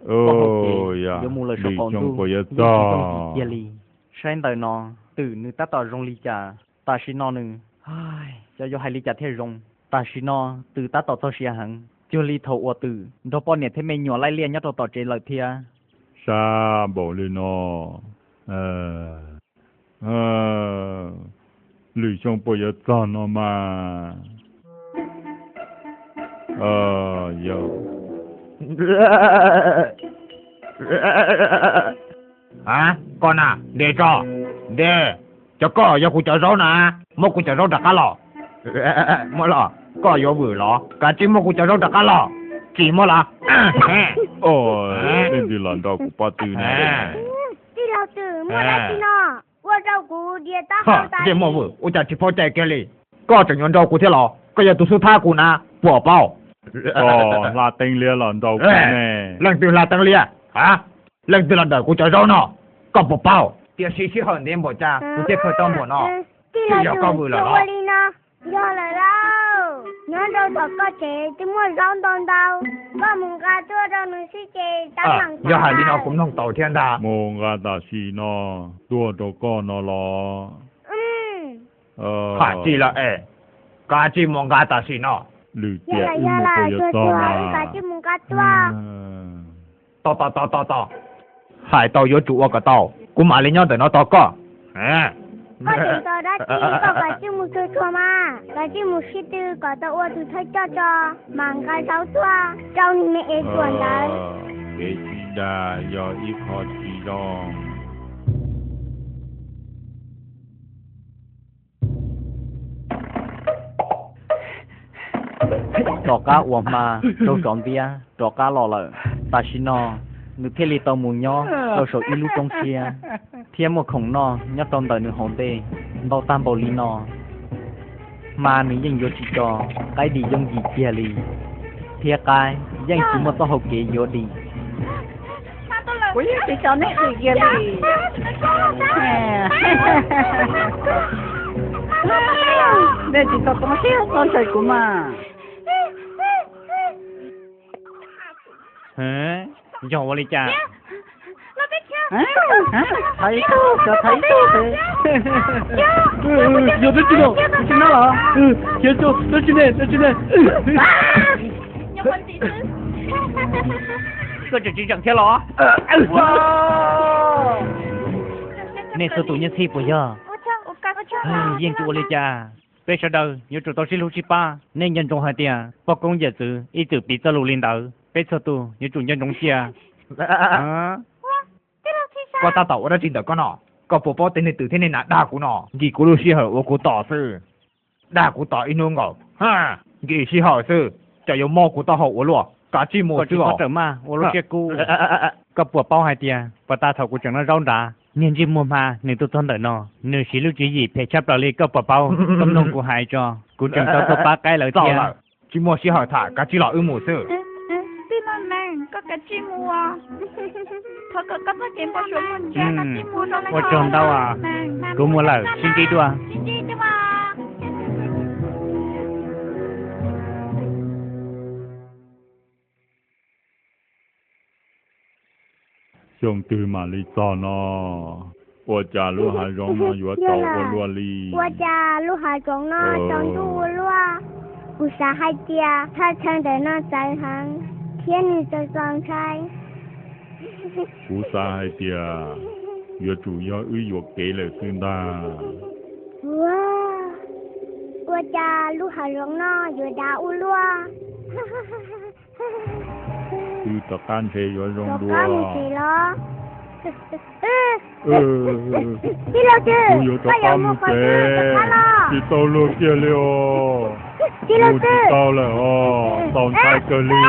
Koj hauv kev yuav mus lawm saum qaum ntuj, yeej tsis yooj yim kiag li. Saib ntawm no twm nws tab tom zoo li cas, tam sim no nws, xyov yuav hais li cas thiaj zoo. Tam sim no twm tab tom txog siav heev, cuag li thaum uas twm nrog poj niam thiab me nyuam laij liaj nyob rau tom tsev lawm thiab. Sab npaum li no, lwm xyoo puas yuav txog no mas. Koj na, ntes tso, ntes, cov koj yog kuv cov zaub na, muab kuv cov zaub rov qab los. Muab los, koj yuav vwm los, kav tsij muab kuv cov zaub rov qab los. Tsis muab los. Leej twg los nrau kuv pob tw na? Tij laug twm, muaj dab tsi no? Ua rau kuv dias taub hau tas li. Muaj vwm, ua cas tsis paub cai kiag li? Koj tseem yuav nrau kuv thiab los? Koj yog tus xub thab kuv na, puas paub? Koj hla teeb liab los nrau kuv ne. Leej twg hla teeb liab? Leej twg los dawm kuv cov zaub no? Koj puas paub? Tiam sis sij hawm ntev npaum cas kuv thiaj khaws tau npaum no? Tij laug twm, tsis ua li no. Yog lawm lauj, nyob rau tom koj tsev twb muaj zaub ntau ntau, koj mus nqa tuaj rau nws xwb ces tab meem. Yog hais li no kuv mloog tau thiab ntag. Mus nqa tam sim no tuaj rau koj no los? Hais tsis lawm es, kav tsij mus nqa tam sim no. Lwm tiam wb mus puas yuav txog mas? Kav tsij mus nqa tuaj. Tos tos tos tos tos, hais tau yuav tsum ua kom tau, kuv mam li nyob ntawm no tos koj. Koj tseem tos dab tsi, koj kav tsij mus txhua txhua mas, kav tsij mus sib tw kom tau ua tus thawj coj tso, mam nqa zaub tuaj rau niag me ev tuam ntawd. Kev sib dag yog ib qho tsis zoo. Tom qab uas hma raug tsov ntiab rov qab los lawm, tam sim no nws thiaj li tau mus nyob rau saum ib lub roob siab, thiab muaj khoom noj nyob rau ntawm nws hauv ntej ntau tag npaum li no. Hma nws yeej yuav tsis tso qaib dim yooj yim kiag li, thiab qaib yeej tsis muaj txoj hau kev yuav dim. Kuv yeej tsis tso nej dim kiag li. Nej tsis tau toob siab txog ntawm kuv mas. Yog ua li cas? Thaiv ib tug, thaiv ib tug. Yog twb tsis, tsis nab los. Khiav, twb tsis ne, twb tsis ne. Koj tseem tsis zeem thiab los? Nej txhua tus nyiaj txhij puas yog? Yeej tsis ua li cas. Peb sawv daws yuav tsum tau sib hlub sib pab. Nej nco ntsoov hais tias poj koob yawm txwv ib txwm piv txoj lus li ntawd, peb txhua tus yuav tsum nco ntsoov cia. Koj tab tom ua dab tsi ntawm koj no? Koj puas paub tej neeg twm thiab nej nas dag kuv no? Nkim kuv lub sij hawm ua kuv tos xwb. Dag kuv tos ib hnub nkaus, nkim sij hawm xwb, cas yuav mob kuv taub hau ua luaj. Kav tsij mus xwb os. Rawm maj ua lub siab kub. Koj puas paub hais tias puag ta thaum kuv tseem noj zaub nrad, niag ntsej muag hma nws tuaj txog ntawm no, nws siv lub tswv yim phem tshaj plaws li, koj puas paub? Koj mloog kuv hais tso, kuv tseem tau tuaj pab qaib lawv thiab. Tsis muaj sij hawm tham, kav tsij los wb mus xwb. Tij laug Nees, koj kav tsij mus os. Thov kom koj txoj kev npau suav muaj ntsa, kav tsij mus zoo. Ua tsaug ntau, kuv mus lawm, sib ntsib dua. Xyoo twg mam li txog no? Ua cas lub hav zoov no yuav tsaus ua luaj li? Ua cas lub hav zoov no tsaus ntuj ua luaj? Kuv xav hais tias thaj chaw ntawm no txawv heev thiab nws txaus txaus ntshai. Kuv xav hais tias yuav tsum yog wb yuam kev lawm xwb ntag. Ua, ua cas lub hav zoov no yuav dav ua luaj? Wb rov qab ntshe yuav zoo dua. Tij laug twm, kuv yuav rov qab mus tsev, tsis tau luag kiag li os. Tij laug twm, tsis tau lawm os, txaus ntshai kawg li.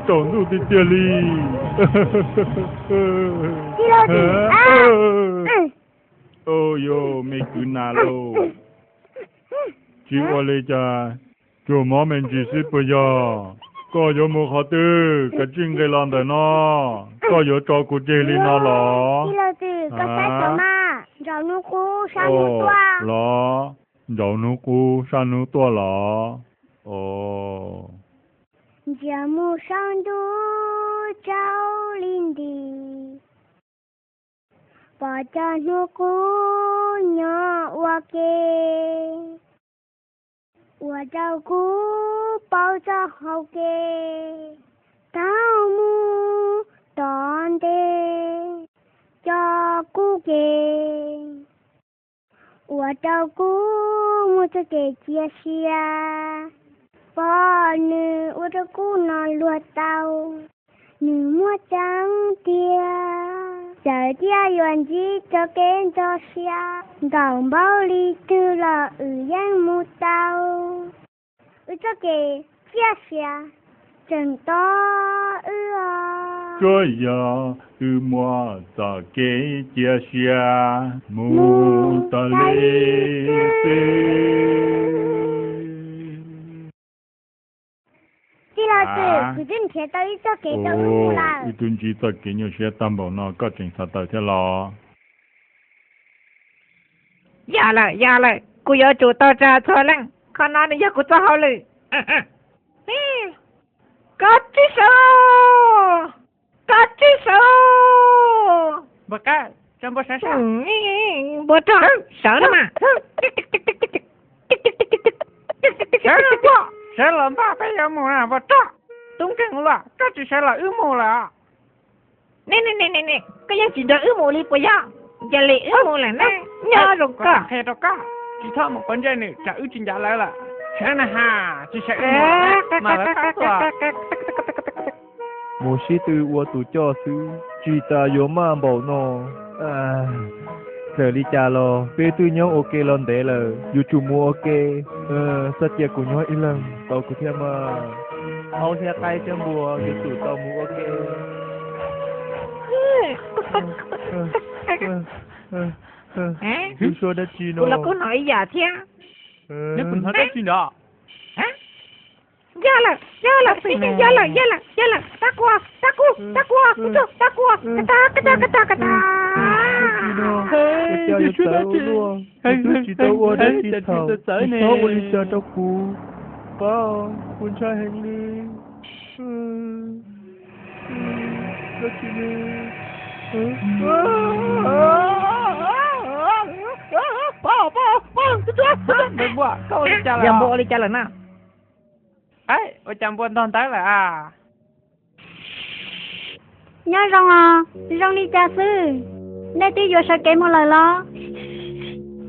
Tsaus ntuj tiag tiag li. Tij laug twm, yog me kwv nas lauj. Tsis ua li cas, tsuas mob me ntsis xwb puas yog? Koj yuav mus qhov twg? Kav tsij nqis los ntawm no. Koj yuav tso kuv tseg li no los? Tij laug twm, koj saib saum mas, nraum hnub qub sab hnub tuaj los? Nraum hnub qub sab hnub tuaj los? Os. Ntsia mus saum ntuj tsaus li nti, pom cov hnub qub nyob ua ke, ua rau kuv paub txoj hau kev taug mus tom ntej cov qub kev, ua rau kuv muaj txoj kev cia siab. Pom nws ua rau kuv no luag tau, nws muaj tseeb tiag. Txawm tias yuav ntsib txoj kev ntxhov siab ntaus npaug li twg los wb yeej mus tau. Wb txoj kev cia siab tseem tos wb os. Tsuav yog wb muaj txoj kev cia siab mus tas li xwb. Tij laug Txwm, kuv twb nrhiav tau ib txoj kev rau wb mus lawm. Wb twb ntsib txoj kev nyuaj siab tag npaum no koj tseem xav tawm thiab los? Yog lawm, yog lawm, kuv yuav tsum tau tsa txhua leej. Qhov no nws yog kuv txoj hauj lwm. Koj tsis sawv, koj tsis sawv. Npua qab, tso npua sawv sab. Npua rog, sawv los mas. Sawv los npua, sawv los npaj peb yuav mus na npua rog. Tub nkeeg ua luaj, koj tsis sawv los wb mus lawm. Ne ne ne ne ne, koj yeej tsis nrog wb mus li puas yog? Yog li wb mus lawm na, nyob zoo koj. Qhia rau koj, tsis txhob mus quav ntsej nws tsam wb tsis ncav lawv lawm. Sawv na ha, tsis sawv wb mus lawm, mas lawv qab tuaj. Mus sib tw ua tus coj xwb tsis tas yuav maj npaum no. Txawm li cas los peb twb nyob ua ke los ntev lawm, yuav tsum mus ua ke. Txhob cia kuv nyob ib leeg tau kuv thiab mas. Aub thiab qaib thiab npua yuav tsum tau mus ua ke. Wb suab dab tsi no? Kuv los kuj hnov ib yam thiab. Neb puas hnov dab tsi ntawd? Yog lawm, yog lawm, yog lawm, yog lawm, yog lawm, tab kuv, tab kuv, tab kuv, kuv tug, tab kuv, ka tag, ka tag, ka tag, ka tag. Ua cas yuav txawv ua luaj, kuv twb tsis tau ua dab tsi thaum, txhob ua li cas rau kuv, pab, kuv ntshai heev li. Dab tsi ne? Yog npua ua li cas lawm na? Ua cas npua ntog ntawv lawm a? Nyob zoo os, zoo li cas xwb? Nej twb yuav sawv kev mus lawm los?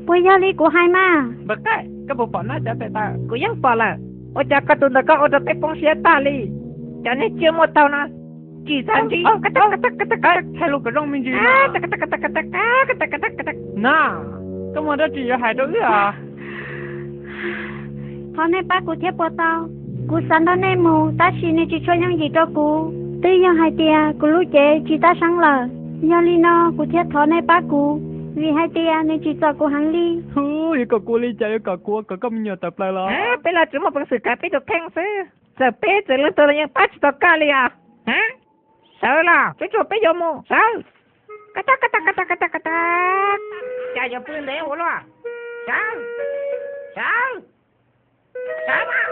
Puas yog li kuv hais mas? Npua qab, koj puas pom nab cov tes taw? Kuv yeej pom lawm. Ua cas koj tus ntawd koj ua rau peb poob siab tag li? Cov neeg tsis muaj taug no tsis txhob ntsib. Hais lus kom zoo me ntsis. Na, koj muaj dab tsi yuav hais rau wb os? Thov nej pab kuv thiab puas tau? Kuv xav nrog nej mus tab sis nej tsis tshua yooj yim rau kuv. Twb yog hais tias kuv lub cev tsis tab seeb lawm, yog li no kuv thiaj thov nej pab kuv, vim hais tias nws tsim txom kuv heev li. Hu, yuav kom kuv li cas, yuav kom kuv ua kom koj me nyuam tawm plaws los? Peb los tsis muaj peev xwm kav peb tus kheej xwb, txawm peb txawm leej twg los yeej pab tsis tau koj li os. Sawv los, tsuag tsuag peb yuav mus, sawv. Ka tag ka tag ka tag ka tag ka tag. Cas yuav pw ntev ua luaj? Sawv, sawv, sawv mas.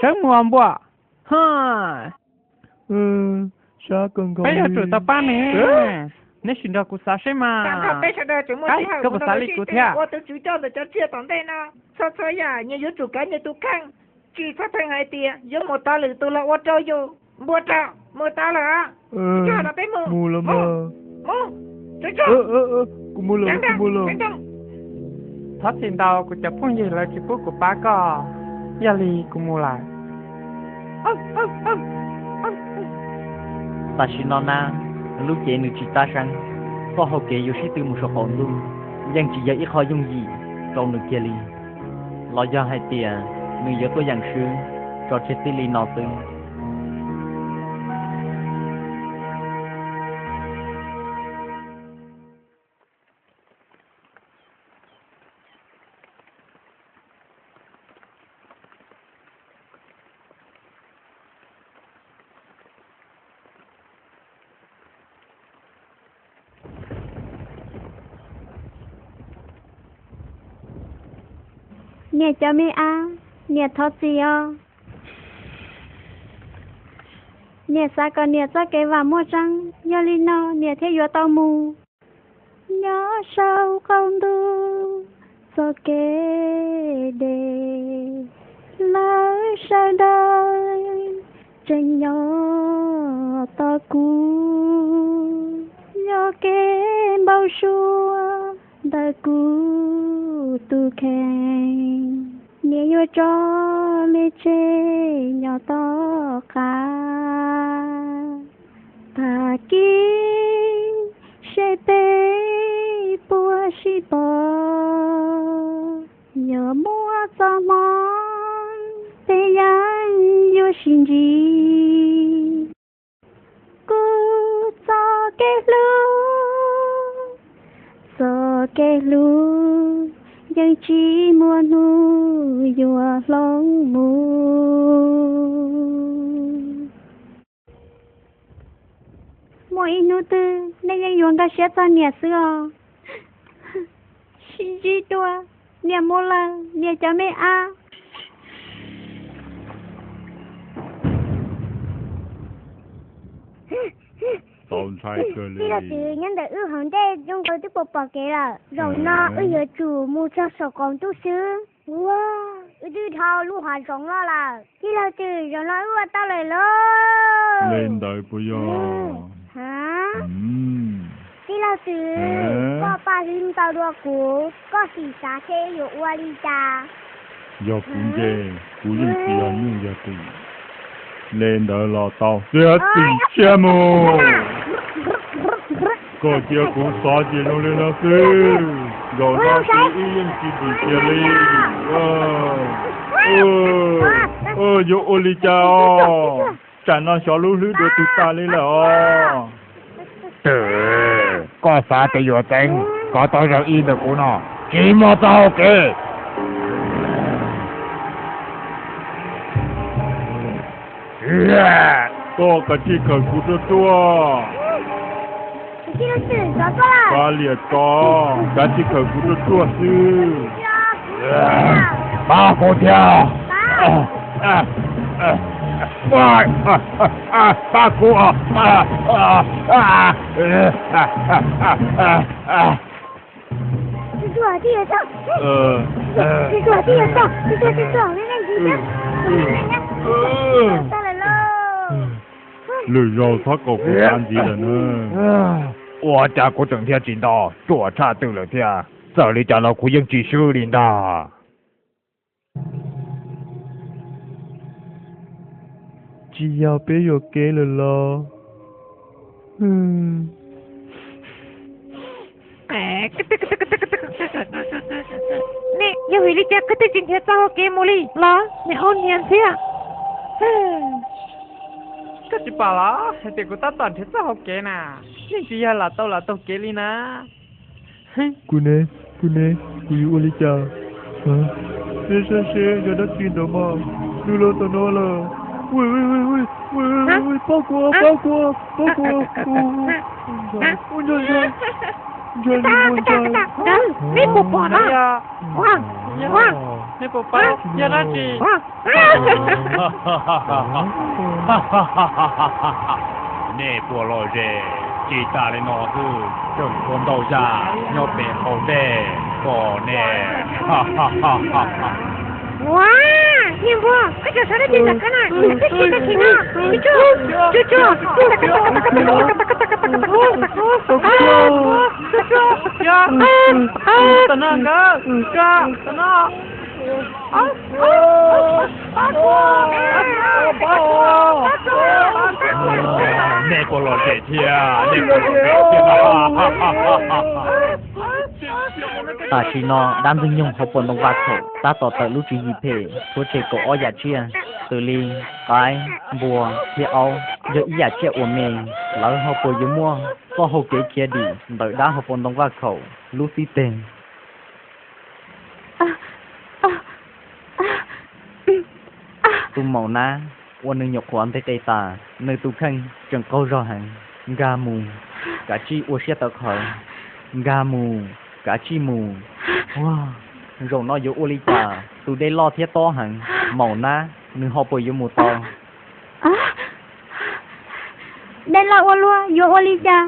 Sawv mus npua. Peb yuav tsum tau pab nws. Neb sim nrog kuv xav seb mas. Koj puas xav li kuv thiab? Ua tus tswv coj ntawm cov tsiaj tom ntej no, txhua txhua yam nyias yuav tsum kav nyias tus kheej. Tsis txhob pheej hais tias yuav mus tau lwm tus los ua rau yus. Npua rog, mus tau lawm. Mus los mas. Kuv mus lawm, kuv mus lawm. Thov txim ntau, kuv cov phooj ywg lawv tsis pub kuv pab koj, yog li kuv mus lawm. Tam sim no na, lub cev nws tsis tab seeb, txoj hau kev yuav sib tw mus saum qaum ntuj yeej tsis yog ib qho yooj yim rau nws kiag li. Los yog hais tias nws yuav tuaj yeem swb tso tseg txij li no xwb. Niam cov me ab, niam thov txim os. Niam xav kom niam txoj kev vam muaj tseeb, yog li no niam thiaj yuav tau mus. Nyob saum qaum ntuj txoj kev deb, lawv sawv daws tseem nyob tos kuv, yog kev npau suav ntawm kuv tus kheej, niam yuav tso me tseg nyob tom qab. Tag kis seb peb puas sib pom, yog muaj txoj hmoov peb yeej yuav sib ntsib. Kuv txoj kev hlub, txoj kev hlub yeej tsis muaj hnub yuav hloov mus. Muaj ib hnub twg nej yeej yuav nkag siab txog niam xwb os. Sib ntsib dua, niam mus lawm niam cov me ab. Tij laug Twm, nyob ntawm wb hauv ntej zoo nkaus twb puas pom kev lawm. Zaum no wb yuav tsum mus txog saum qaum ntuj xwb. Ua, wb twb dhau lub hav zoov los lawm. Tij laug Twm, zaum no wb ua tau lawm lauj. Li ntawd puas yog? Ha? Tij laug Twm, koj paj hlwb ntau dua kuv, koj sim xav seb yuav ua li cas. Yog kuv nce, kuv yeej tsis yog nyuj yog twm. Li ntawd los tau, txiav txim siab mus. Koj cia kuv xov ces zoo li no xwb, zaum no ces wb yeej tsis txim kiag li. Yuav ua li cas os? Tsam no xyov lub hlwb dua twg tas li lawm os. Twm, koj xav tias yuav txeeb kom tau zaum ib ntawm kuv no, tsis muaj txoj hau kev. Koj kav tsij khawm kuv ruaj ruaj. Kav liam tso, kav tsij khawm kuv ruaj ruaj xwb. Pab kuv thiab. Pab kuv. Lwm zaus txhob kom kuv xav ntxiv lawm na. Ua cas kuv tseem nrhiav tsis tau, ruam tshaj twm lawm thiab. Txawm li cas los kuv yeej tsis swb li ntag. Tsis yog peb yuam kev lawm los? Ne, yog vim li cas koj twb tsis nrhiav txoj hau kev mus li los? Niam hau niam ntxhiab. Koj tsis pom los hais tias kuv tab tom nrhiav txoj hau kev na, yeej tsis yog lam tau lam taug kev li na. Kuv ne, kuv ne, kuv yuav ua li cas? Peb saib seb yog dab tsi ntawd mas, nws los tom no lawm. Pab kuv, pab kuv, pab kuv. Ntshai, ntshai, ntshai, ntshai. Nej puas pom no? Nej puas paub yog dab tsi? Nej puas lom zem? Tsis tas li no xwb, tseem tshuav ntau zaj nyob pem hauv ntej kom nej. Ua, niam npua, koj tseem xav dab tsi ntawm koj na? Koj tsis tau chim no. Tsuj tsuj, tsuj tsuj. Tsuj tsuj. Tam no nkawd, tam no. Nej puas lom zem thiab? Nej puas lom zem thiab? Tam sim no dab ntxwg nyoog hauv paus ntoo vaj khaum tab tom tawm lub tswv yim phem tshuav tseg kaum ob yam tsiaj, xws li qaib, npua thiab aub, yog ib yam tsiaj uas me. Lawv ho puas yuav muaj txoj hau kev khiav dim ntawm dab hauv paus ntoo vaj khaum lub xib teg? Tus maum nab uas nws nyuam qhuav nteg qe tas, nws tus kheej tseem qaug zog heev. Nkag mus, kav tsij ua siab tawv qhawv. Nkag mus, kav tsij mus. Ua, zaum no yuav ua li cas? Tus dej loj thiab tob heev, maum nab nws ho puas yuav mus tau? Dej loj ua luaj, yuav ua li cas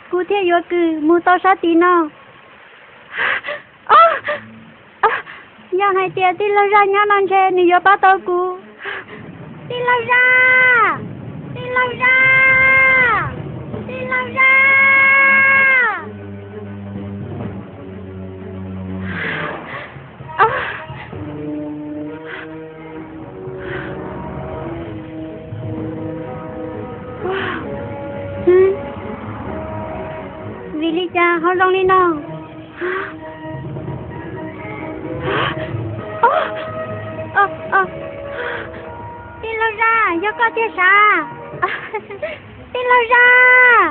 kuv thiaj yuav kwm mus tau sab tid no? Yog hais tias tij laug Zaj nyob no ntshe nws yuav pab tau kuv. Tij laug Zaj! Tij laug Zaj! Tij laug Zaj! Vim li cas ho zoo li no? Tij laug Zaj, yog koj tiag sav? Tij laug Zaj!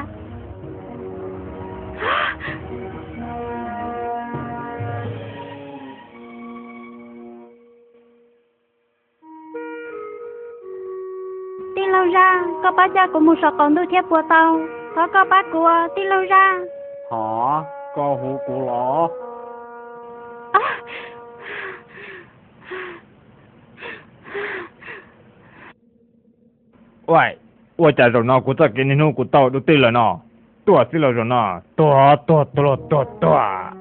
Tij laug Zaj, koj pab coj kuv mus saum qaum ntuj thiab puas tau? Thov koj pab kuv, tij laug Zaj. Hov, koj hu kuv los? Ua cas zaum no kuv txoj kev niaj hnub kuv tau dub twb lawm no? Tuaj xwb los zaum no, tuag tuag tuag tuag tuag.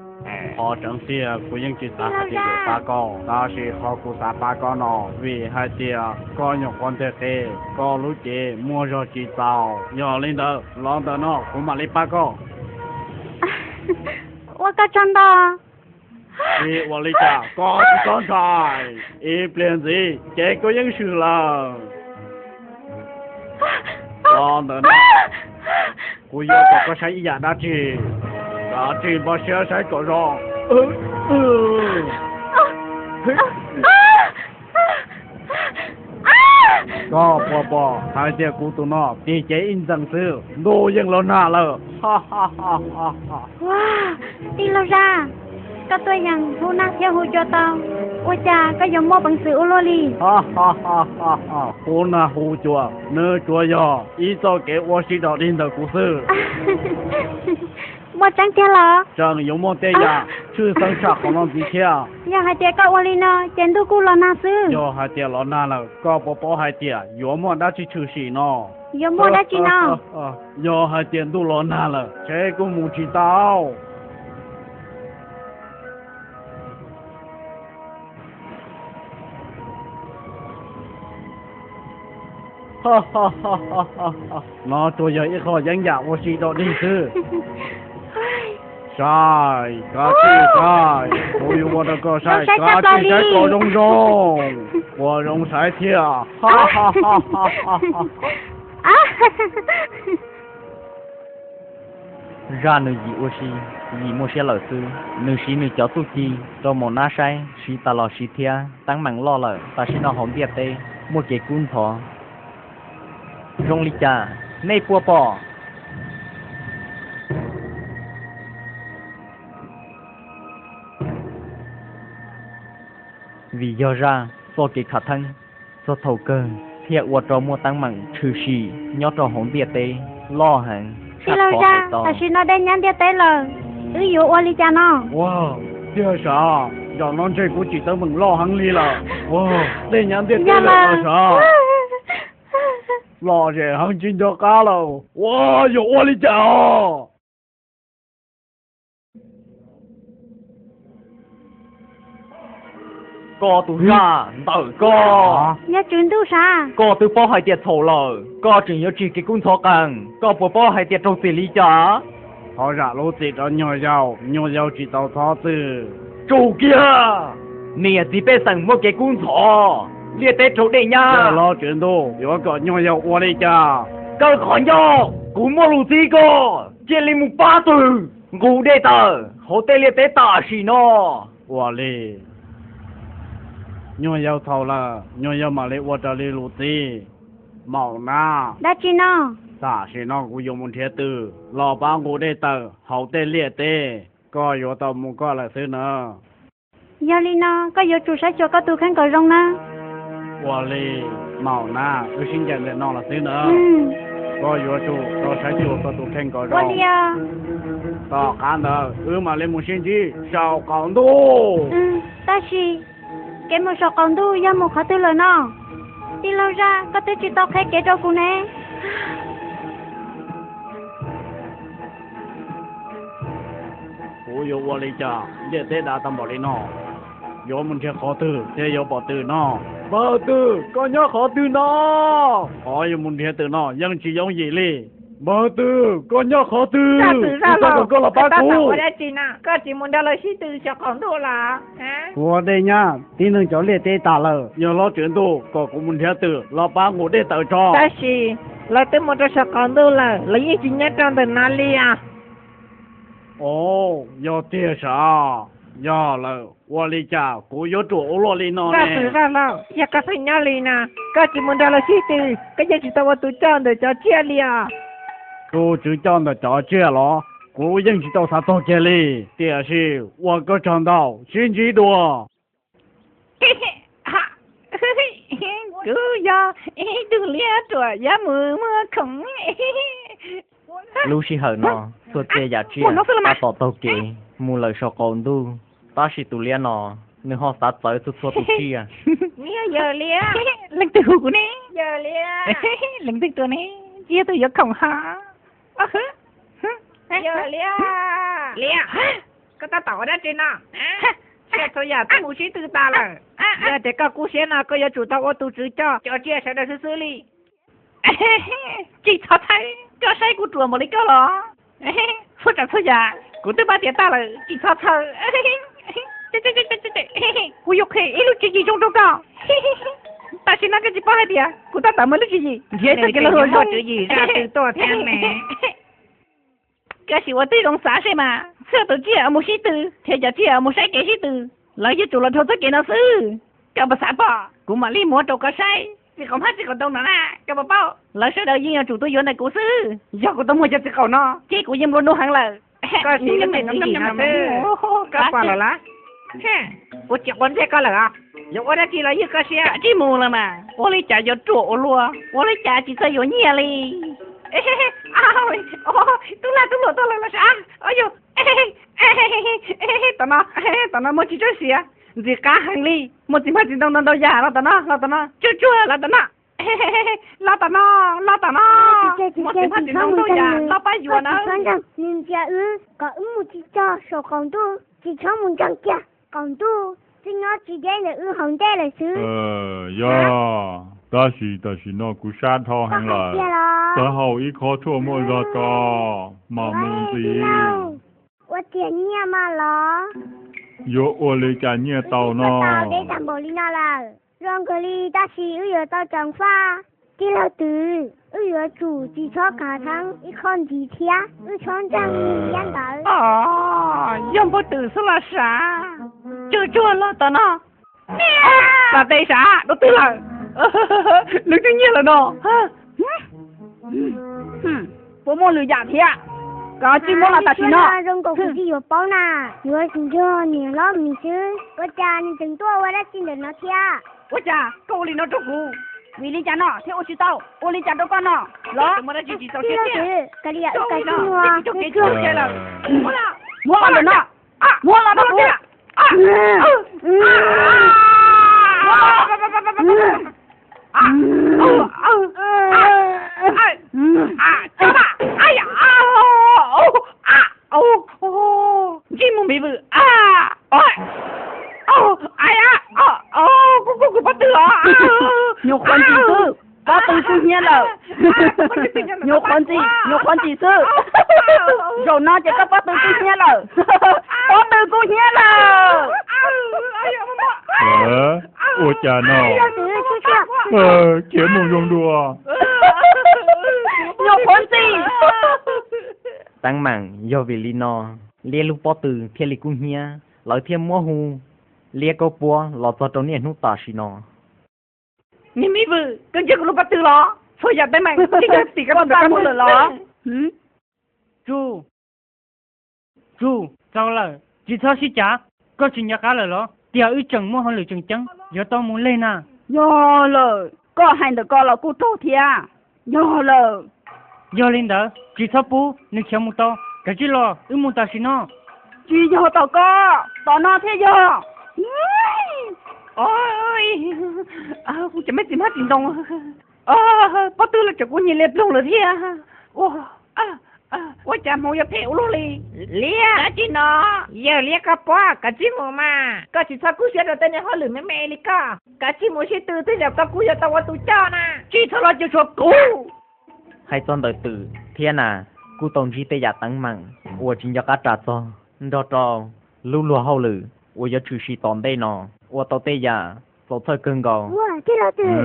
Qhov tseeb tiag kuv yeej tsis xav hais tias yuav pab koj, tab sis qhov kuv xav pab koj no vim hais tias koj nyuam qhuav nteg qe, koj lub cev muaj zog tsis txaus. Yog li ntawd los ntawm no kuv mam li pab koj. Ua koj tsaug ntau. Vim ua li cas koj tsis txhob ntshai, ib pliag ntxiv ces koj yeej swm lawm. Los ntawm no, kuv yuav kom koj saib ib yam dab tsi, kav tsij npaj siab saib kom zoo. Koj puas pom hais tias kuv tus no tig cev ib ntxees xwb ntuj yeej los nag lawm. Tij laug Zaj, koj tuaj yeem hu nag thiab hu cua tau, ua cas koj yuav muaj peev xwm ua luaj li? Hu nag hu cua, nws tsuas yog ib txoj kev ua si dog dig ntawm kuv xwb. Muaj tseeb tiag los? Tseem yuav muaj tej yam tshwj xeeb tshaj qhov no ntxiv thiab. Yog hais tias koj ua li no ces ntuj kuj los nag xwb. Yog hais tias los nag lawm koj puas paub hais tias yuav muaj dab tsi tshwm sim no? Yuav muaj dab tsi no? Yog hais tias ntuj los nag lawm ces kuj mus tsis tau. No tsuas yog ib qho yeeb yam ua si dog dig xwb. Saib, kav tsij saib, kuv yuav ua rau koj saib, kav tsij saib kom zoo zoo, puas zoo saib thiab? Zaj nws yim ua si, yim muaj siab lawm xwb, nws siv nws cov txuj ci rau maum nab saib, siv tas los siv thiab, teeb meem loj lawm, tam sim no hauv ntiaj teb muaj kev kub ntxhov zoo li cas, nej puas pom? Vim yog Zaj txoj kev khav theeb, txog thaum kawg thiaj ua rau muaj teeb meem tshwm sim nyob rau hauv ntiaj teb loj heev. Tij laug Zaj, tam sim no dej nyab ntiaj teb lawm, wb yuav ua li cas no? Ua, tiag sav, zaum no ntshe kuv tsim teeb meem loj heev li lawm. Dej nyab ntiaj teb lawm sav. Lom zem heev tsis nco qab lawm. Ua, yuav ua li cas os? Koj tus Zaj, ntawm koj, yog tswv ntuj sav, koj twb paub hais tias txhaum lawm, koj tseem yuav tsum kev kub ntxhov qees, koj puas paub hais tias raug txim li cas? Thov zam lub txim rau nyuag yaus, nyuag yaus tsis tau txhob txwm. Tsum kiag! Niam txiv pej xeem muaj kev kub ntxhov, liaj teb raug dej nyab. Los tswv ntuj, yuav kom nyuag yaus ua li cas? Kaw qhov ncauj, kuv muaj lus txib koj, cia li mus pab twg nqus dej tawm hauv tej liaj teb tam sim no. Ua li, nyuag yaus txhaum lawm, nyuag yaus mam li ua raws li lus txib. Maum nab, dab tsi no? Tam sim no kuv yuav mus nrhiav twg los pab nqus dej tawm hauv tej liaj teb, koj yuav tau mus koj lawm xwb na. Yog li no koj yuav tsum saib xyuas koj tus kheej kom zoo na. Ua li, maum nab, wb sib ncaim ntawm no los xwb na. Koj yuav tsum tau saib xyuas koj tus kheej kom zoo. Tom qab ntawd wb mam li mus sib ntsib saum qaum ntuj. Tab sis kev mus saum qaum ntuj yog mus qhov twg lawm no? Tij laug Zaj, koj twb tsis tau qhia kev rau kuv ne. Kuv yuav ua li cas ntiaj teb dav tag npaum li no? Yuav mus nrhiav qhov twg thiaj yuav pom twm no? Npawg twm, koj nyob qhov twg no? Qhov yuav mus nrhiav twm no yeej tsis yooj yim li. Npawg twm, koj nyob qhov twg? Kuv twb kom koj los pab kuv. Koj tsis mus nrog lawv sib tw xyov qaum ntuj los? Kuv ua dej nyab tib neeg cov liaj teb tas lawm, yog hlob Tswv Ntuj kom kuv mus nrhiav twm los pab nqus dej tawm tso. Tab sis lawv twb mus rau xyov qaum ntuj lawm, lawv yeej tsis nyob rau ntawm no li os. Ov, yog tiag sav. Yog lawm, ua li cas kuv yuav ruam ua luaj li no ne? Yog koj xav nyob li no, koj tsis mus nrog lawv sib tw, koj yeej tsis tau ua tus coj ntawm cov tsiaj li os. Tus tswv coj ntawm cov tsiaj los kuv yeej tsis tau xav txog kiag li, tiam sis ua koj tsaug ntau, sib ntsib dua. Kuv yog ib tug liab ruam yuav mus muag khoom. Lub sij hawm no, txhua txhia yam tsiaj tab tom taug kev mus lawm saum qaum ntuj, tab sis tus liab no nws ho xav txawv txhua txhua tus tsiaj. Yawg liab, leej twg hu kuv ne? Yawg liab, leej twg tuaj ne? Tsiaj twg yuav khoom ho? Yawg liab, liab, koj tab tom ua dab tsi no? Tsiaj txhua yam twb mus sib tw tas lawm. Yog tias koj kub siab no koj yuav tsum tau ua tus tswv coj cov tsiaj sawv daws xwb xwb li. Tsis txhob txhawj, koj saib kuv ruam npaum li koj los? Txhua tsav txhua yam kuv twb pab tiav tag lawm, tsis txhob txhawj. Kuv yuav qhia ib lub tswv yim zoo rau koj. Tam sim no koj tsis paub hais tias kuv tab tom muaj lub tswv yim nrhiav txoj kev los ua zoo. Tswv yim zaj twg tuaj thiab ne? Koj sim ua tib zoo xav seb mas, txhua tus tsiaj uas mus sib tw thiab cov tsiaj uas mus saib kev sib tw, lawv yuav tsum los dhau txoj kev no xwb. Koj puas xav pom? Kuv mam li muab rau koj saib txiv qaum hmab txiv qaum ntoo no na, koj puas paub? Lawv sawv daws yeej yuav tsum tuaj yuav ntawm kuv xwb. Yog kuv tau muag cov txiv qaum no ces kuv yeej nplua nuj heev lawm. Koj sim ua tib zoo xwb, koj pom los lawm. Kuv tsis quav ntsej koj lawm os. Yuav ua dab tsi los ywj koj siab. Kav tsij mus lawm mas, ua li cas yuav ruam ua luaj, ua li cas tsis txawj yuav nyiaj li. Tub lag tub luam tuaj lawm los sav. Yog, tom no, tom no muaj tsis tsob siav, ntxim qab heev li, muaj txiv hmab txiv ntoo ntau ntau yam los tom no, los tom no, tsuag tsuag los tom no. Los tom no, los tom no. Muaj txiv hmab txiv ntoo ntau yam los pab yuav na. Nws ntsia wb kom wb mus tsis txog saum qaum ntuj, tsis txhob mus ntseeg kiag, qaum ntuj twb nyob tsis deb ntawm wb hauv ntej lawm xwb. Yog, tab sis tam sim no kuv sab dhau heev lawm, tav hau ib qho tshuaj muaj zog ko, mam mus ntxiv. Ua tiag nyiaj mas los? Yuav ua li cas nyiaj tau no? Deb tag npaum li no lawm, zoo kawg li, tab sis wb yuav tau ceev faj. Tij laug Twm, wb yuav tsum tsis txhob kav theeb ib qho ntxiv thiab, wb txhob ntseeg liab ntawd. Yog npawg Twm xwb los sav. Tsuag tsuag los tom no. Pas tes sav, dua twg lawm? Lwm tus nyiaj lawm no. Puas muaj lwm yam thiab? Koj tsis muab los tam sim no. Zoo nkaus kuv tsis yuav paub na, yuav nrog niam hlob Mim xwb, ua cas nws tseem tuaj ua dab tsi ntawm no thiab? Ua cas koj ua li no rau kuv? Vim li cas no thiaj ua tsis tau? Ua li cas rau koj no los? Muab los ntawm no, muab los rau kuv. Ntsej muag me vwm. Kuv, kuv pob tw os. Nyuam qhuav ntxim xwb, pob tw kub hnyiab lawm. Nyuam qhuav ntxim, nyuam qhuav ntxim xwb. Zaum no ces koj pob tw kub hnyiab lawm. Pob tw kub hnyiab lawm. Ua cas no? Khiav mus zoo dua. Nyuam qhuav ntxim. Teeb meem yog vim li no, liab lub pob tw thiaj li kub hnyiab, lawv thiaj muab hu liab kaub puab los txog rau niaj hnub tam sim no. Niag me vwm, koj ntsia kuv lub pob tw los? Txhua yam teeb meem twb yog tim koj tus ntawd koj muab lawm los? Tsuj, Tsuj, txaus lawm, tsis txhob sib cav. Koj tsis nco qab lawm los tias wb tseem muaj hauj lwm tseem ceeb yuav tau mus leg na? Yog lawm, koj hais ntawm ko los kuj raug thiab. Yog lawm. Yog li ntawd tsis txhob pub nws khiav mus tau, kav tsij los wb mus tam sim no. Tsis yog tom ko, tom no thiaj yog. Kuv cov me txiv hmab txiv ntoo, pob tw los tseem kub hnyiab liab ploog lawm thiab. Ua, Ua cas hmoov yuav phem ua luaj li? Liab, dab tsi no? Yawg Liab, koj pom, kav tsij mus mas. Koj tsis txhob kub siab rau tej niag hauj lwm me me li koj. Kav tsij mus sib tw, tej zaum koj kuj yuav tau ua tus coj na. Tsis txhob los cuam tshuam kuv. Hais txog ntawm twm thiab nas, kuj tau ntsib tej yam teeb meem uas tsis nco qab ras txog, nrog rau lub luag hauj lwm uas yuav tshwm sim tom ntej no, ua tau tej yam txaus txhawj kawg nkaus. Ua, tij laug Twm,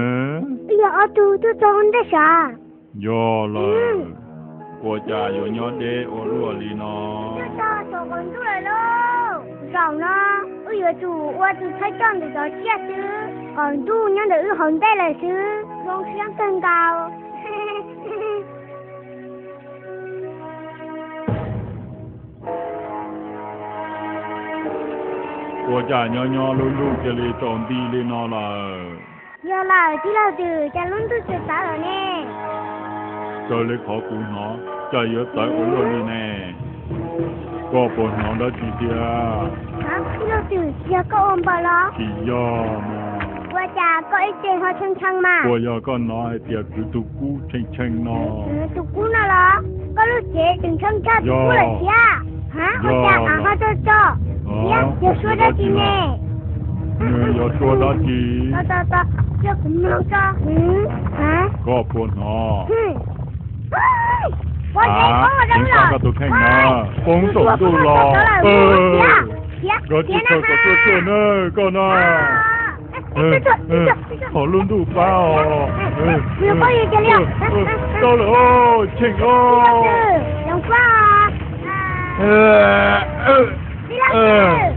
wb yog ob tug tuaj txog ntej sav. Yog lawm, ua cas yuav nyob deb ua luaj li no? Twb txog saum qaum ntuj lawm lauj. Zaum no wb yuav tsum ua tus thawj coj ntawm cov tsiaj xwb. Qaum ntuj nyob ntawm wb hauv ntej lawm xwb, zoo siab kawg nkaus. Ua cas nyob nyob lub ntuj cia li tsaus nti li no lawm? Yog lawm tij laug Twm, cas lub ntuj tsaus tawv lawm ne? Raws li qhov kuv hnov, cas yuav txawv ua luaj li ne? Koj puas hnov dab tsi tiag? Tij laug Twm, yog koj ua npaws los? Tsis yog mas. Ua cas koj ib ce ho tshee tshee mas? Puas yog koj hnov hais tias kuv tus kub tshee tshee no? Tus kub no los? Koj lub cev tseem ntshaw ntshaw tus kub lawm thiab. Ua cas av ho tso tso thiab? Yog suab dab tsi ne? Nws yog suab dab tsi? Koj puas hnov? Koj tus kheej na, poob saum ntuj los. Koj tsis txhob kom tuaj tuaj na koj na. Qhov lub ntuj pab os. Tau lawm, cheem os.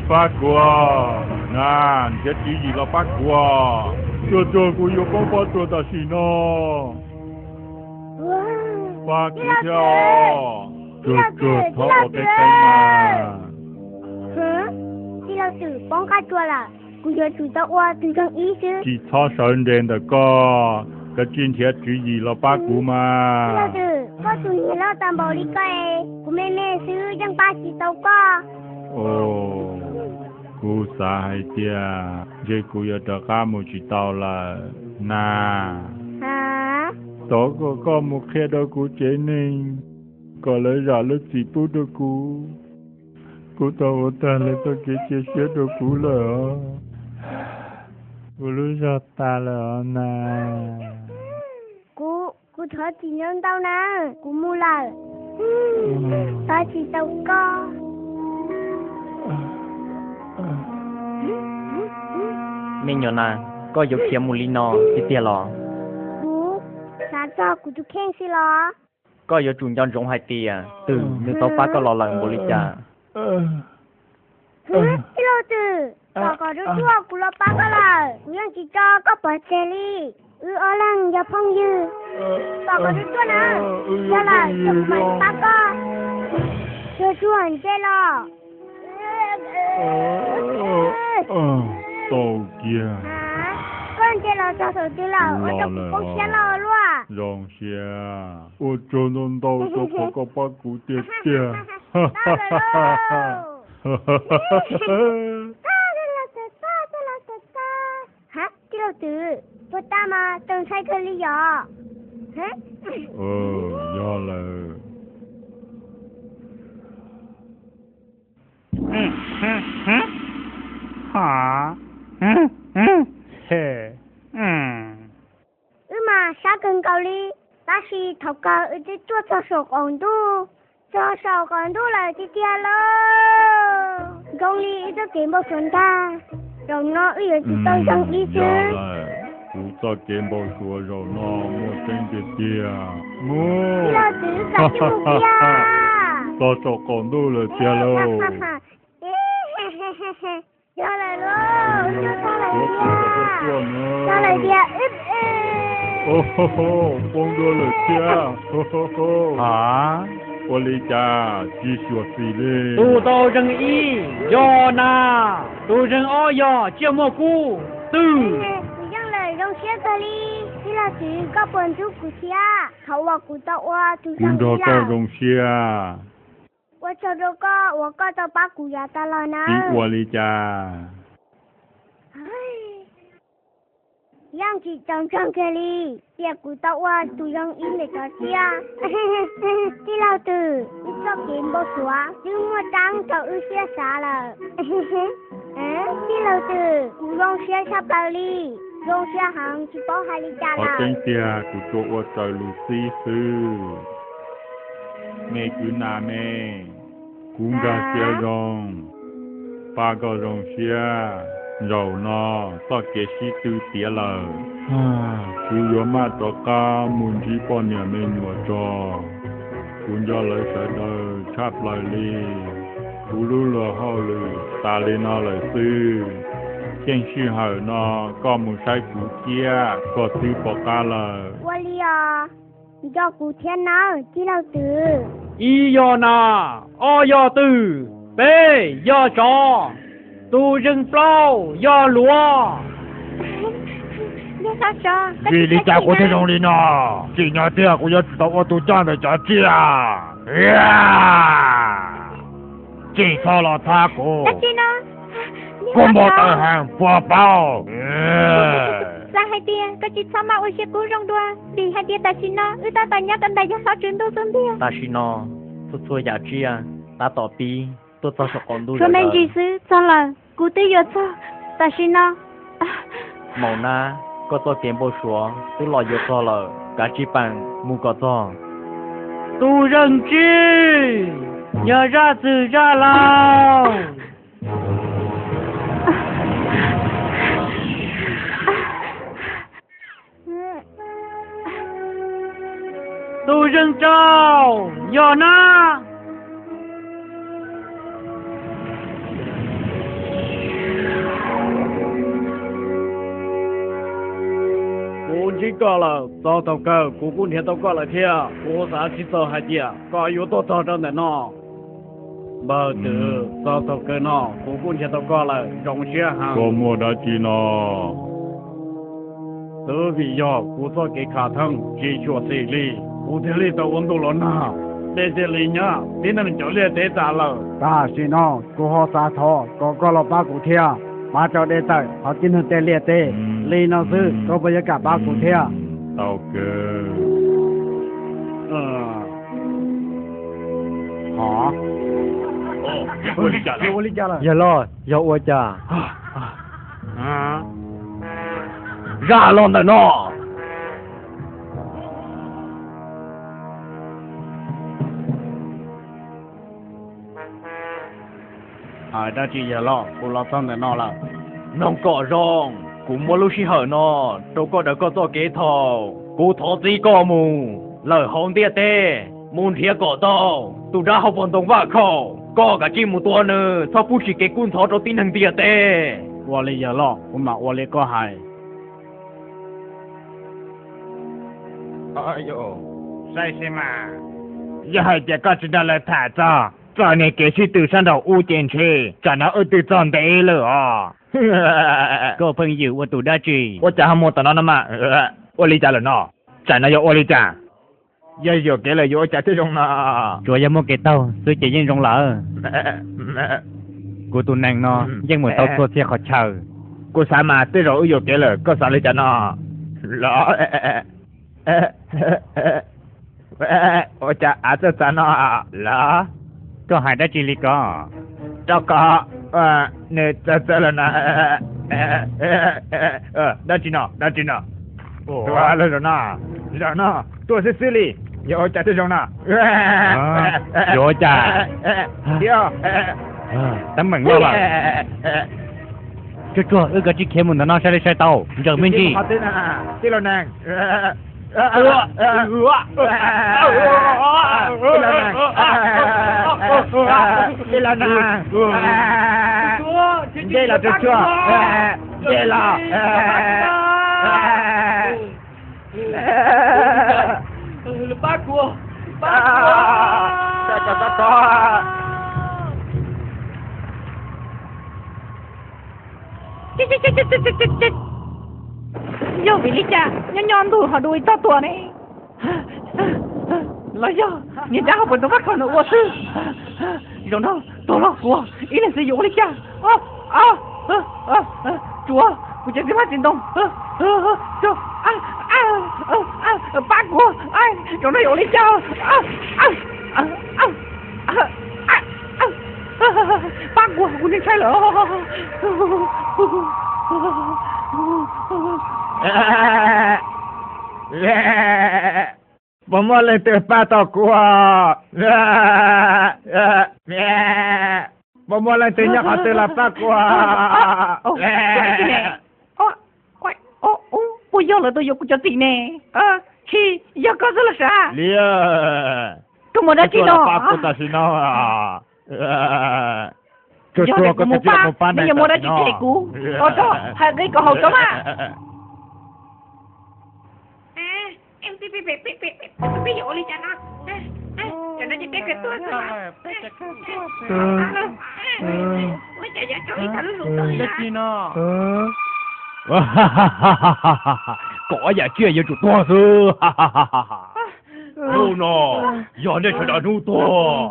Pab kuv, na, nrhiav tswv yim los pab kuv. Tsuag tsuag kuv yuav poob pob tsuas tam sim no. Pab kuv thiab os. Tsuag tsuag txhob ua qeeb qeeb mas. Tij laug Twm, poob qab tsuas lawm, kuv yuav tsum tau ua tus zeeg ib xwb. Tsis txhob sawv nres ntawm koj, kav tsij nrhiav tswv yim los pab kuv mas. Tij laug Twm, koj tus niag loj tas npaum li koj es kuv me me xwb yeej pab tsis tau koj. Kuv xav hais tias ntshe kuv yuav rov qab mus tsis tau lawm na. Thov kom koj mus qhia rau kuv tsev neeg kom lawv zam lub txim pub rau kuv. Kuv tau ua tag lawv txoj kev cia siab rau kuv lawm os. Kuv lub zog tas lawm os na. Kuv, kuv thov txim ntau ntau na, kuv mus lawm. Thov txim tau koj. Me nyuam na, koj yuav khiav mus li no tiag tiag los? Kuv xav txog kuv tus kheej xwb los? Koj yuav tsum nco ntsoov hais tias twm nws tau pab koj los lawm npaum li cas. Tij laug Twm, thov kom Tsuag Tsuag kuv los pab koj lawm, kuv yeej tsis tso koj pov tseg li. Wb ob leeg yog phooj ywg. Thov kom Tsuag Tsuag na, yog lawm kuv mam pab koj. Tsuag Tsuag, ntsej los. Tau kiag. Koj ntsej los txog thaum twg lawm, ua rau kuv poob siab loj luaj. Zoo siab, ua tsaug ntau ntau rau qhov koj pab kuv tiag tiag. Ha, tij laug Twm, puas tau mas, txaus ntshai kawg li yom? Yog lawm. Wb mas sab kawg nkaus li, tab sis thaum kawg wb twb tuaj txog saum qaum ntuj, txog saum qaum ntuj lawm tiag tiag lauj. Zoo li wb txoj kev npau suav ntag, zaum no wb yuav tsum tau zoo li xwb. Kuv txoj kev npau suav zaum no muaj tseeb tiag tiag. Mus, tij laug Twm, wb kam coj mus kiag. Txog saum qaum ntuj lawm tiag lauj. Yog lawm lauj, Tsuag Tsuag los tiag. Tsuag Tsuag, poob dua lawm thiab. Ha, ua li cas tsis xyuam xim li? Tus tau zeeg ib yog nas, tus zeeg ob yog tsiaj muaj kub twg? Kuv yeej lawm, zoo siab kawg li. Tij laug Twm, koj puas ntxub kuv thiab, qhov uas kuv tau ua tus zeeg ib lawm? Kuv nrog koj zoo siab. Ua tsaug rau koj uas koj tau pab kuv yav tas los na. Tsis ua li cas. Yeej tsis txaus ntseeg kiag li, tias kuv tau ua tus zoo ib ntawm cov tsiaj. Tij laug Twm, wb txoj kev npau suav twb muaj tseeb rau wb siab xav lawm. Tij laug Twm, kuv zoo siab tshaj plaws li, zoo siab heev tsis paub hais li cas lawm. Qhov tseeb tiag kuv tsuas ua raws lus txib xwb. Me kwv Nas me, kuv nkag siab zoo, pab koj zoo siab. Zaum no txoj kev sib tw tiav lawm, kuv yuav maj rov qab mus ntsib poj niam me nyuam tso. Kuv nco lawv sawv daws tshaj plaws li. Kuv lub luag hauj lwm tas li no lawm xwb. Xyeej sij hawm no koj mus saib kuv thiab koj twb pom qab lawm. Ua li os, nco kuv thiab nawb tij laug Twm. Ib yog nas, ob yog twm, peb yog tsov, tus zeeg plaub yog luav. Vim li cas kuv thiaj zoo li no? Tsim nyog tiag kuv yuav tsum tau ua tus coj ntawm cov tsiaj. Tsis txhob los thab kuv. Kuv npau taws heev puas paub? Xav hais tias koj tsis txhob maj ua siab kub zoo dua, vim hais tias tam sim no wb tab tom nyob rau ntawm yawg hlob tswv ntuj xwb ntiag. Tam sim no txhua txhua yam tsiaj tab tom pib tuaj txog saum qaum ntuj. Tshuav me ntsis xwb txog lawm, kuv twb yuav txog tam sim no. Maum nab, koj txoj kev npau suav twb los yuav txog lawm, kav tsij peem mus kom txog. Tus zeeg tsib, yog zaj txwg zaj laug. Tus zeeg rau yog nab. Kuv ntsib koj lawm, txog thaum kawg kuv kuj nrhiav tau koj lawm thiab. Kuv xav tsis txog hais tias koj yuav tuaj txog rau ntawm no. Npawg Twm, txog thaum kawg no kuv kuj nrhiav tau koj lawm, zoo siab heev. Koj muaj dab tsi no? Twb vim yog kuv txoj kev khav theeb tsis tshua xis li, kuv thiaj li tau ua ntuj los nag, dej thiaj li nyab tib neeg cov liaj teb tas lawm. Tam sim no kuv ho xav thov kom koj los pab kuv thiab, pab tso dej tawm hauv tib neeg tej liaj teb. Li no xwb koj puas yuav kam pab kuv thiab? Tau kawg. Yog los yog ua cas? Zaj los ntawm no. Hais dab tsi yawg los, kuv los txog ntawm no lawm. Mloog kom zoo, kuv muab lub sij hawm no rau koj daws koj txoj kev thaum kuv thov txib koj mus lawm hauv ntiaj teb, mus nrhiav kom tau tus dab hauv paus ntoo Vaj Khaum, koj kav tsij mus tua nws, txhob pub tsis kev kub ntxhov rau tib neeg ntiaj teb. Ua li yawg los, kuv mam ua li koj hais. Saib seb mas, yog hais tias koj tsis nrog lawv tham txog txoj niag kev sib tw sab nraum ub ces ntshe tsam no wb twb txog ntev lawm os. Koj pheej yws ua tus dab tsi? Ua cas ho mus tom no no mas? Ua li cas lawm no? Tsam no yuav ua li cas? Yog yuam kev lawm yuav ua cas thiaj zoo no? Tsuas yog muaj kev taug xwb ces yeej zoo lawm. Kuv tus neeg no yeej mus tau txhua txhia qhov chaw. Kuv xav mas tej zaum wb yuam kev lawm, koj xav li cas no? Los, ua cas av txawj txav no los? Koj hais dab tsi li ko? Rau qhov nws txawv txawv los no. Dab tsi no, dab tsi no? Tuag los zaum no, zaum no tuag xwb xwb li. Yuav ua cas thiaj zoo no? Yuav ua cas? Teeb meem loj lawm. Tsuag tsuag, wb kav tsij khiav mus ntawm no sai li sai tau, ntseem me ntsis. Tij laug Nees, tij laug Nees, nce los tsuag tsuag, nce los. Pab kuv, pab kuv. Yog vim li cas nyob nyob ntuj ho dua ib txoj tuam ne? Los yog niag dab hauv paus ntoo Vaj Khaum no ua xwb. Zaum no tuag los kuv ib leeg xwb yuav ua li cas? Tsuav Kuv cov txiv hmab txiv ntoo, pab kuv, zaum no yuav ua li cas? Pab kuv, kuv ntshai lawm. Puas muaj leej twg pab tau kuv? Puas muaj leej twg nyob qhov twg los pab kuv? Puas yog lawv tuaj yuav kuv cov txiv ne? Tsis yog koj xwb los sav. Liab, koj mus dab tsi no? Pab kuv tam sim no. Yog tias kuv mus pab, neb yuav muaj dab tsi them kuv? Ua rau hais nqi kom haum tso mas. Kom yam tsiaj yuav tsum tuag xwb. Hnub no yog nej sawv daws hnub tuag.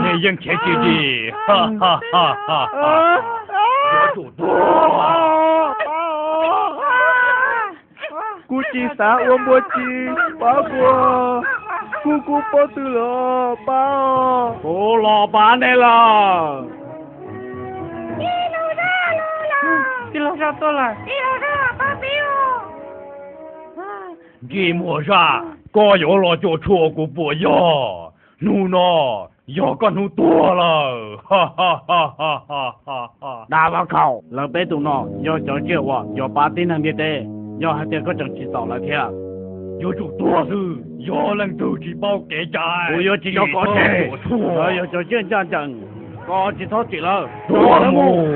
Nej yeej khiav tsis dim. Yuav tsum tuag. Kuv tsis xav ua npua tsi, pab kuv, kuv kuv pob tw lawm, pab. Kuv los pab nej lawm. Tij laug Zaj tuaj lawm. Ntsej muag Zaj, koj yuav los cuam tshuam kuv puas yog? Hnub no yog koj hnub tuag lawm. Dab Vaj Khaum, lawv peb tus no yog cov tsiaj uas yuav pab tib neeg ntiaj teb. Yog hais tias koj tseem tsis txaus lawv thiab, yuav tsum tuag xwb. Yog leej twg tsis paub kev cai, kuv yuav tsis yog koj tseg. Lawv yog cov tsiaj ncaj ncees, koj tsis txhob tsim lawv. Tuag mus.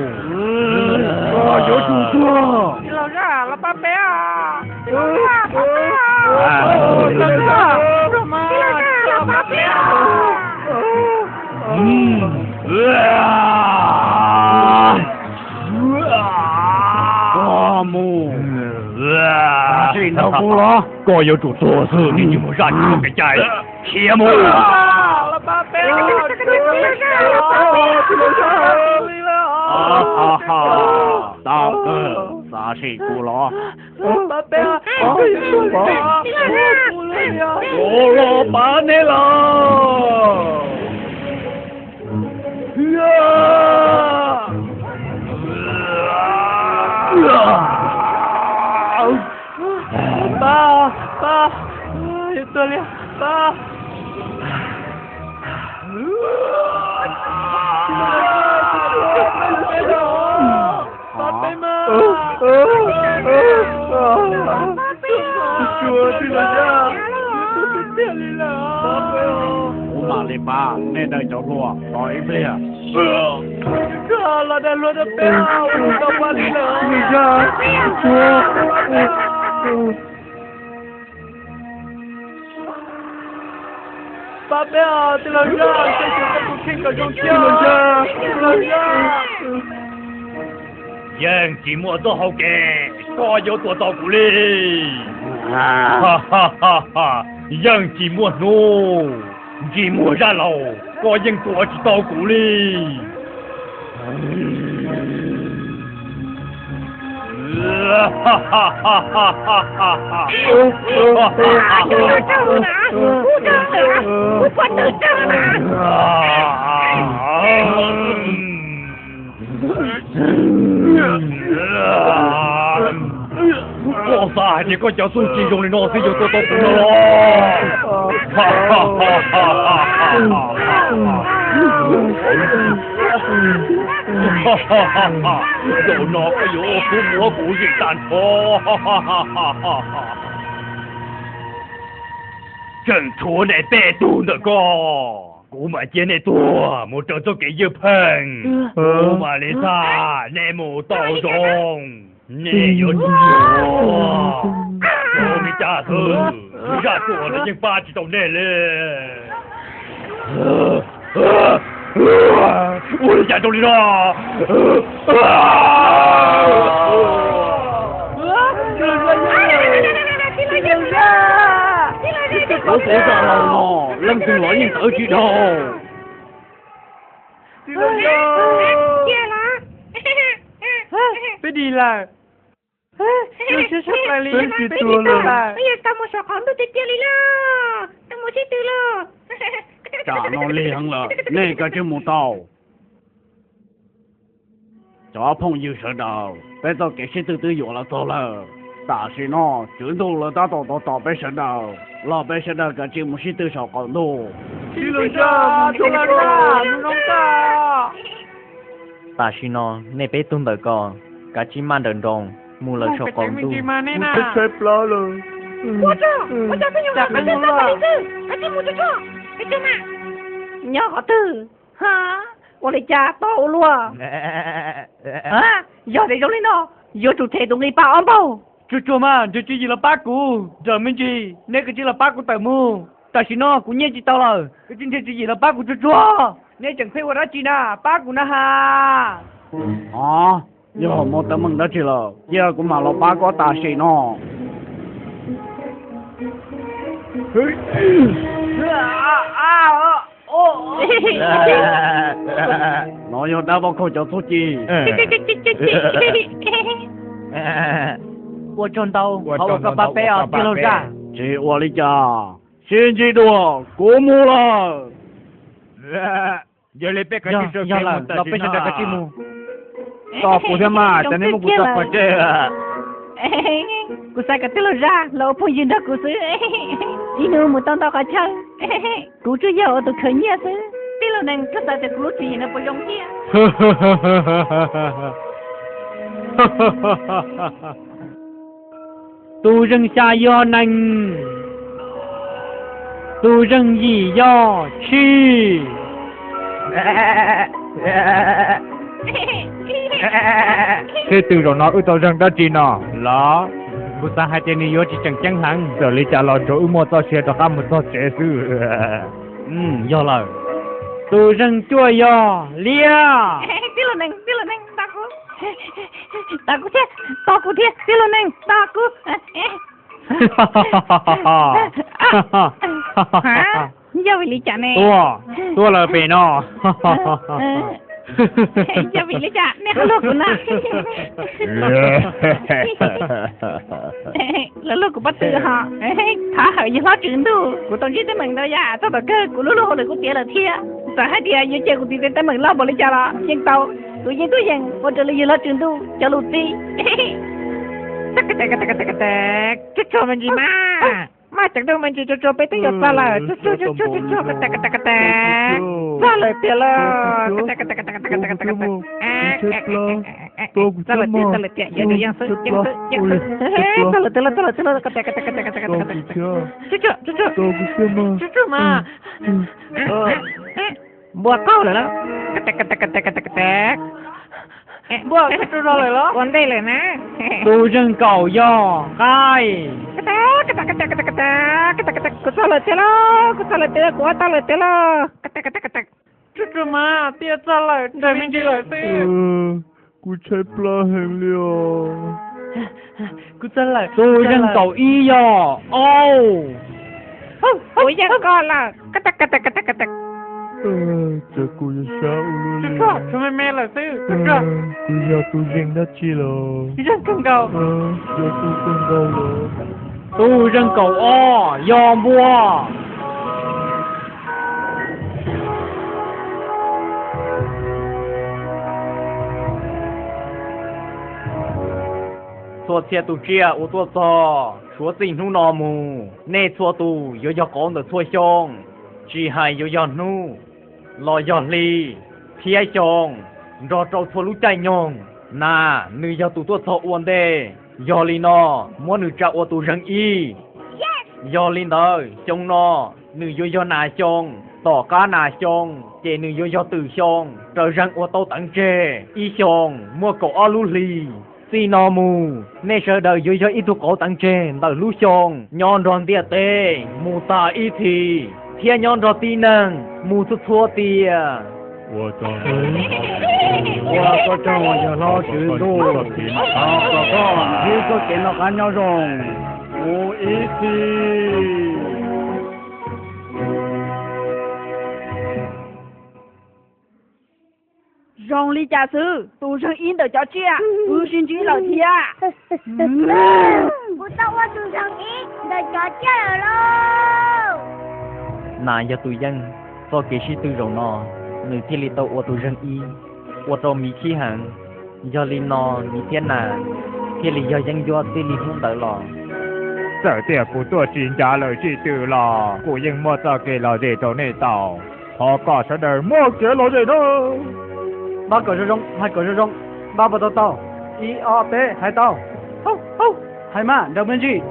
Koj yuav tsum tuag. Tij laug Zaj, los pab peb os. Tij laug Zaj, pab peb os. Tij laug Zaj, los pab peb os. Koj mus. Sim nrog kuv los. Koj yuav tsum tuag xwb, ntsej muag Zaj tsis paub kev cai. Khiav mus. Tau kawg, xav sim kuv los. Kuv los pab nej los. Pab, pab, yus tuag li, pab. Pab peb mas. Tsuas tij laug Zaj, yus tuag tiag tiag li lawm. Kuv mam li pab nej daws cov hlua tos ib pliag. Koj los daws hlua rau peb, ua tsis tau pab li lawm. Pab peb os, tij laug Zaj, koj xyuas koj tus kheej kom zoo thiab, tij laug Zaj. Yeej tsis muaj txoj hau kev koj yuav tua tau kuv li. Yeej tsis muaj hnub, ntsej muag Zaj laus, koj yeej tua tsis tau kuv li. Koj xav hais tias koj cov xub tsis zoo li no xwb yuav tua tau kuv no los? Zaum no koj yuav ua kub muab kuv zim tag nrho. Tseem tshuav nej peb tug ntawm ko, kuv mam cia nej tuag mus raws txoj kev ywj pheej. Kuv mam li xa nej mus tau zoo. Nej yuav tsum tuag. Zoo li cas xwb, zaj tuam los yeej pab tsis tau nej li. Ua li cas rau li no? Kuv tus zaj laus no leej twg los yeej tawv tsis dhau. Peb dim lawm. Zoo siab tshaj plaws li. Peb tsis tuag lawm. Peb yuav tau mus saum qaum ntuj tiag tiag li lauj. Tau mus sib tw lauj. Tsam no lig heev lawm, nej kav tsij mus tau. Cov phooj ywg sawv daws, peb txoj kev sib tw twb yuav los txog lawm. Tam sim no tswv ntuj lawv tab tom tos tos peb sawv daws, los peb sawv daws kav tsij mus sib tw saum qaum ntuj. Tam sim no nej peb tug ntawm ko kav tsij maj nrawm nroos mus lawm saum qaum ntuj. Tshaib plab lawm. Nyob qhov twg? Ua li cas to ua luaj? Yog tias zoo li no, yuav tsum them tus nqi pa ob npaug. Tsuag tsuag mas, nrhiav tswv yim los pab kuv. Nrawm me ntsis, neb kav tsij los pab kuv tawm mus. Tam sim no kuv nyiaj tsis tau lawm, kav tsij nrhiav tswv yim los pab kuv tsuag tsuag. Neb tseem pheej ua dab tsi na, pab kuv na has. Os, yog muaj teeb meem dab tsi lawm, cia kuv mam los pab koj tam sim no. No yog dab vauv khaum cov txuj ci. Ua tsaug ntau qhov uas koj pab peb os tij laug zaj. Tsis ua li cas, sib ntsib dua, kuv mus lawm. Yog li peb kav tsij sawv kev mus tam sim no. Tos kuv thiab mas, cov neeg muab kuv tso pov tseg. Kuv xav kom tij laug zaj los ua phooj ywg nrog kuv xwb. Ib hnub mus tau ntau qhov chaw. Kuv tsuas yog ua tus khaws nyiaj xwb. Tij laug Nees, koj xav tias kuv lub tswv yim no puas zoo thiab? Tus zeej xya yog nees, tus zeej yim yog tshis. Tej tw zaum no wb tau zeeg dab tsi no los? Kuv xav hais tias nws yuav tsis tseem ceeb heev. Txawm li cas los tsuav wb muaj txoj sia rov qab mus txog tsev xwb. Yog lawm, tus zeej cuaj yog liab. Tij laug Nees, tij laug Nees, tos kuv thiab, tos kuv thiab, tij laug Nees, tos kuv. Yog vim li cas ne? Tuaj, tuaj lawm pem no. Yog vim li cas nej ho luag kuv na? Los luag kuv pob tw ho. Thov hawm yawg hlob tswv ntuj, kuv tau ntsib teeb meem ntau yam txog tom kawg, kuv lub lub hauj lwm kuj tiav lawm thiab. Txawm hais tias yuav cia kuv tiv tes teeb meem loj npaum li cas los yeej tau, kuv yeej tuaj yeem ua raws li yawg hlob tswv ntuj cov lus txib. Tsuag tsuag me ntsis mas, maj ceev ntuj me ntsis, tsuag tsuag peb twb yuav txog lawm, tsuag tsuag tsuag tsuag tsuag, txog lawm tiag lauj. Txog lawm tiag, txog lawm tiag, yeej xwb, yeej xwb, yeej xwb. Txog lawm tiag lauj, txog lawm tiag lauj. Tsuag tsuag, tsuag tsuag mas. Npua qaug lawm lauj. Npua qaug lawm los? Ua ntej lawm na. Tus zeej kaum yog qaib. Kuv txog lawm tiag lauj, kuv txog lawm tiag lauj, kuv ob tau lawm tiag lauj. Tsuag tsuag mas, twb yuav txog lawm, nrawm me ntsis lawm xwb. Kuv tshaib plab heev li os. Kuv txog lawm. Tus zeej kaum ib yog au. Kuv yeej koj lawm. Cas kuv yuav sab ua luaj li? Kuv yog tus zeej dab tsi lawm? Zeej kawg nkaus. Yog tus kawg nkaus lawm. Tus zeej kaum ob yog npua. Txhua txhia tus tsiaj uas tuaj txog, suav txij hnub no mus, nej txhua tus yuav yog qauv ntawm txhua xyoo, tsis hais yuav yog hnub los yog hli thiab xyoo, nrog rau txhua lub caij nyoog. Nas, nws yog tus tuaj txog ua ntej, yog li no muab nws tsa ua tus zeej ib. Yog li ntawd xyoo no nws yuav yog nas xyoo, tom qab nas xyoo ces nws yuav yog twm xyoo, raws zeeg uas tau teev tseg ib xyoos muaj kaum ob lub hlis. Txij no mus nej sawv daws yuav yog ib tug qauv teev tseg ntawm lub xyoo, nyob nrog ntiaj teb mus tas ib txhis, thiab nyob nrog tib neeg mus txhua txhua tiam. Ua koj tsaug, yawg hlob tswv ntuj, thov kom koj ntsib txoj kev noj qab nyob zoo mus ib txhis. Zoo li cas xwb, tus zeeg ib ntawm cov tsiaj wb sib ntsib lawm thiab. Kuv tau ua tus zeeg ib ntawm cov tsiaj lawm lauj. Nas yog tus yeej txoj kev sib tw zaum no, nws thiaj li tau ua tus zeeg ib, ua rau miv khib heev. Yog li no miv thiab nas thiaj li yog yeeb ncuab txij li hnub ntawd los. Txawm tias kuv tuaj tsis ncav lawv sib tw los kuv yeej muaj txoj kev lom zem rau nej tau. Thov kom sawv daws muaj kev lom zem nawb. Npaj kom zoo zoo, hais kom zoo zoo. Npaj puas tau tau? Ib ob peb, hais tau. Hais mas nrog me ntsis.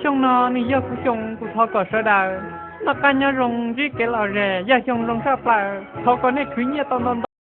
Xyoo no nws yog kuv xyoo, kuv thov kom sawv daws noj qab nyob zoo, ntsib kev lom zem, yog xyoo zoo tshaj plaws, thov kom nej khwv nyiaj tau ntau ntau.